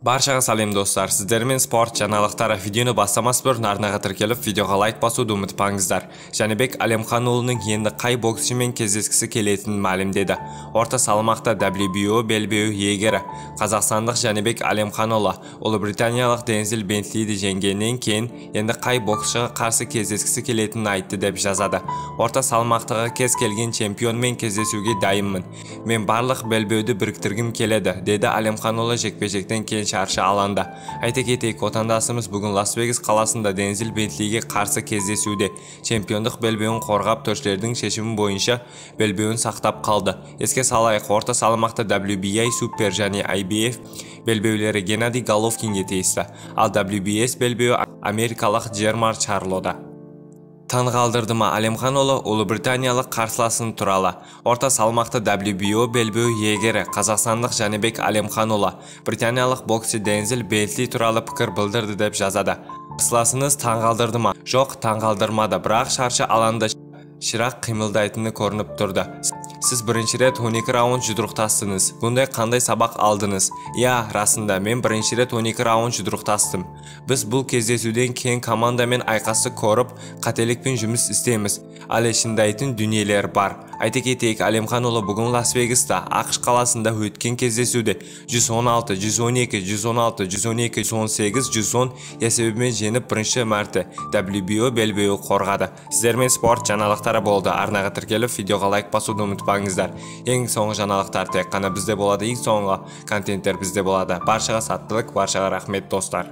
Баршаға сәлем достар, сіздермен спорт жаңалықтары. Видеоны бастамас бұрын арнаға тіркеліп, видеоға лайк басуды ұмытпаңыздар. Жәнібек Әлемханұлының енді қай боксшымен кездескісі келетінін мәлімдеді. Орта салмақта WBO белбеуі иегері қазақстандық Жәнібек Әлемханұлы ұлыбританиялық Дензел Бентлиді жеңгеннен кейін енді қай боксшыға қарсы кездескісі келетінін айтты деп жазады. Орта салмақтағы кез келген чемпионмен кездесуге дайынмын. Мен барлық белбеуді біріктіргім келеді, деді Әлемханұлы жекпе-жектен кейін шаршы алаңда. Айта кетейік, отандасымыз бүгін Лас-Вегас қаласында Дензел Бентлиге қарсы кездесуде чемпиондық белбеуін қорғап, төрешілердің шешімі бойынша белбеуін сақтап қалды. Еске салайық, орта салмақта WBA Super және IBF белбеулері Геннадий Головкинге тиісті, ал WBS белбеуі америкалық Джермар Чарлода. Таңғалдырды ма Әлемханұлы ұлыбританиялық қарсыласын туралы? Орта салмақты WBO белбеуі иегері қазақстандық Жәнібек Әлемханұлы британиялық боксшы Дензел Бентли туралы пікір білдірді деп жазады. Қарсыласыңыз таңғалдырды ма? Жоқ, таңғалдырмады, бірақ шаршы алаңда ширақ қимылдайтыны көрініп тұрды. Сіз бірінші рет 12 раунд жұдырықтастыңыз. Бұндай қандай сабақ алдыңыз? Иә, расында, мен бірінші рет 12 раунд жұдырықтастым. Біз бұл кездесуден кейін командамен айқасты көріп, қателікпен жұмыс істейміз. Әлі шындайтын дүниелер бар. Айта кетейік, Әлемханұлы бүгін Лас-Вегаста, ақш қаласында өткен кездесуде 116, 112, 116, 112, 118, 110 есебімен жеңіп бірінші мәрте WBO белбеуі қорғады. Сіздермен спорт жаңалықтары болды. Арнаға тіркеліп, видеоға лайк басуды ұмытпаңыздар. Ең соңғы жаңалықтар тек қана бізде болады, ең соңғы контенттер бізде болады. Баршаға сәттілік, баршаға рахмет достар.